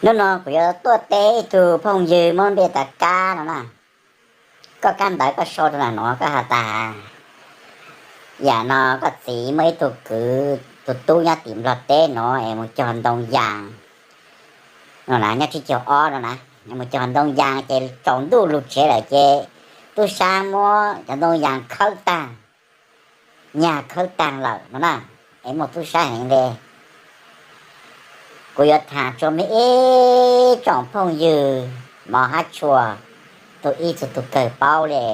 Hnub no kuv yuav tuaj teb ib tug phooj ywg muab npe tas Kab no na. Koj kab ntawv koj sau rau ntawm no koj has tas, yam no koj txiv muaj ib tug kwv tus tub nyob tim Nplog teb no es mus cog ntoo yas no na, nyob tsib caug ob no na, mus cog ntoo yas ces tsaus ntuj lug tsev lawm ces tub sab muab cov ntoo yas khawb tag, nyag khawb tag lawm no na, es muaj tub sab heev le. Kuv yuav tham rau mej ib tsoom phooj ywg mos hab tshua, tug ib txug tug kawg paub le.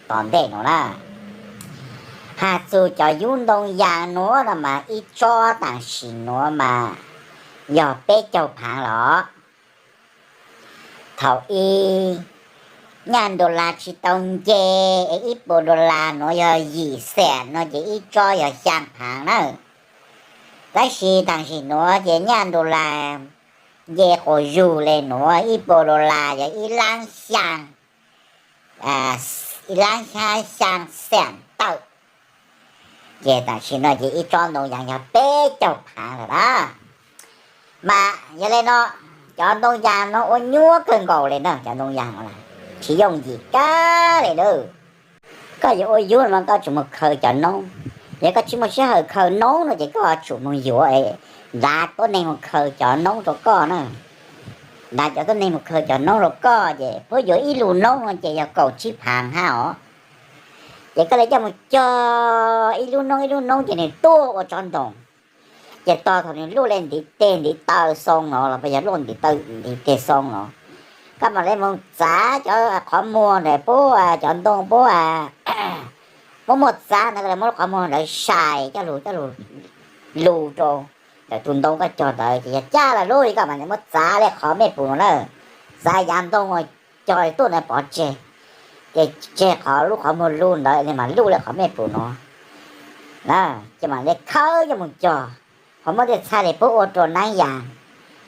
Tom ntej nuav na, has txug cov yub ntoo yas nuav no mas ib tsob tam sim nuav mas yog peb caug phaav los. Thaum ub nyaj dollar tsis tau nce es ib puas dollar nuav yog yim xees no ces ib tsob yog xyaa phaav na. Tab sis tam sim nuav ces nyaj dollar nce quas zug le nuav, ib puas dollar yog ib laab xyaa, ib laab xyaa xees tawm. Ces tam sim no ces ib tsob ntoo yas yog peb caug phaav lawm na. Mas yog le no, cov ntoo yas no ua nyuab kawg nkaus le na, cov ntoo yas no tsis yooj yim kag le na. Koj yuav ua yub no mas koj tsum mus khaws cov noob. Yog koj tsis muaj sij hawm khaws noob no ces koj tsum mus yuav, ntav tuab neeg mus khaws cov noob rau koj na. Ntav cov tuab neeg mus khaws cov noob rau koj ces puab yuav ib lub noob no ces yog kaum tsib phaav hab os. Ces koj le coj mus cog ib lub noob ib lub noob ces nws tuaj ua tsob ntoo. Ces tog thaum nws luaj le ntiv teg ntiv taw xoo no los puas yog luaj ntiv taw ntiv teg xoo no, koj mam le mus txav cov qhov muag ntawd puab, cov ntoo puab, muab muab txav ntawd, koj le muab lub qhov muag ntawd sai coj lug, coj lug lug rau ntawm tus ntoo koj cog ntawd ces yog caj lawm lub, koj mam le muab txav le qhov mej pum no na. Txav yav ntoo cog tuaj ntawd pov tseg, ces tseg qhov lub qhov muag lug ntawd le mas luj le qhov mej pum no. Ces mam le khawb coj mus cog, ho muab tej txhaj le puab ua rau naab yas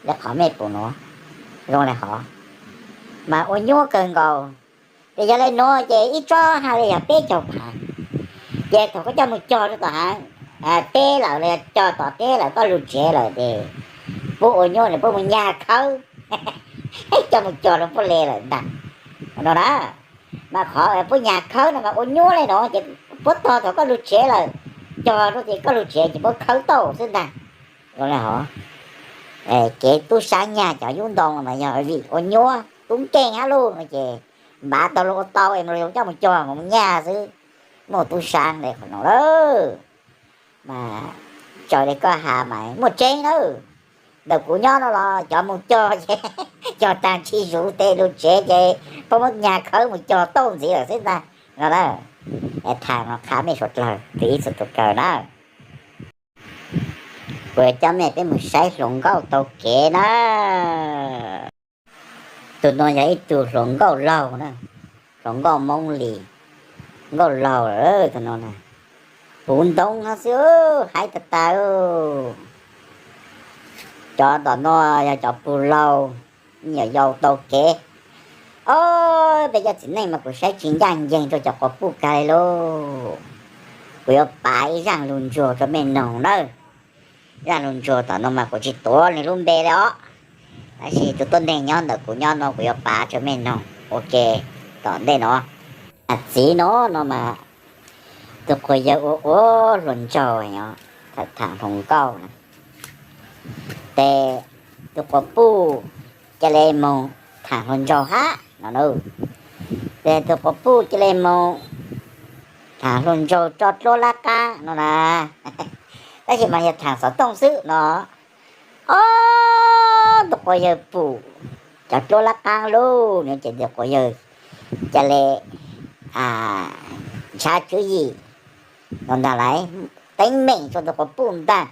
le qhov mej pum no. Zoo le hov, mas ua nyuab kawg nkaus. Ces yog le nuav ces ib tsob has le yog peb caug phaav. Ces thaum koj coj mus cog rau tom haav teb lawm los yog cog tom teb lawm koj lug tsev lawm ces puab ua nyuab nws puab mus nyag khawb, coj mus cog rau puab le lawm ntag no na. Mas qhov puab nyag khawb no mas ua nyuab le no ces puab tog thaum koj lug tsev lawm, cog rau ces koj lug tsev ces puab khawb tau xwb ntag. Zoo le hov, kev tub sab nyag cov yub ntoo mas yog vim ua nyuab tub nkeeg hab lug no ces npav tau lug ua tau es mus coj mus cog mus nyag xwb, muaj tub sab le qhov no lawm. Mas txawm le koj has mas muaj tseeb nawb. Ntawm kuv nyob no los cov mus cog ces cog tag ntshis zuv tes lug tsev ces puab muab nyag khawb mus cog tau ntxiv lawm xwb ntag no na. Thaam no qha mej suav dlawg tus ib txhia tus kawg na. Kuv yuav coj mej peb mus saib hluas nkauj taug kev na. Tus no yog ib tug hluas nkauj laug na, hluas nkauj Moob Lis, nkauj laug lawm tus no na. Puv ntoo no xwb, haib tag tag. Cov tom no yog cov puj laug, me nyuam yaus taug kev. Ob peb cov txiv neej mas kuv saib tsis ncaj ncees rau cov quas puj kag li lauj. Kuv yuav pav ib zaaj lug ntsuag rau mej noog nawb. Zaaj lug ntsuag tom no mas kuv tsis tuav nws lub npe li os, tab sis tus tuab neeg nyob ntawm kuv nyob no kuv yuav pav rau mej noog ua ke tom ntej no. Txiv no no mas tus quas yawg ua ua hluas nraug, thaam hluas nkauj na, ces tus quas puj cia li moog thaam hluas nraug hab no. Ces tus quas puj cia li moog thaam hluas nraug rau dluab lab qaab no na. Tab sis mas yog thaam xov tooj xwb no. Ob tug quas yawg pum cov dluab lab qaab lug no ces tus quas yawg cia li ntshaw tswv yim no ntag lauj, teeb meem rua tus quas puj ntag.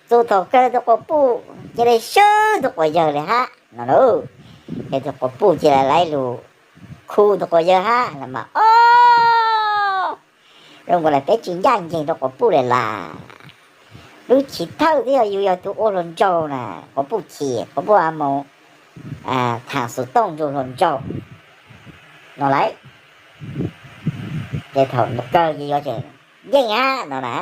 Txug thaum kawg tus quas puj cia li swb tus quas yawg li hab no lauj. Ces tus quas puj cia li lug khu tus quas yawg hab los mas ob, zoo nkaus li peb tsis ncaj ncees rau quas puj li lawm. Lub chiv thawj twb yog yug yog tus ua hluas nraug na, quas puj chim, quas puj moog thaam xov tooj rua hluas nraug no lauj. Ces thaum kawg ces yuav tseem yeej hab no na.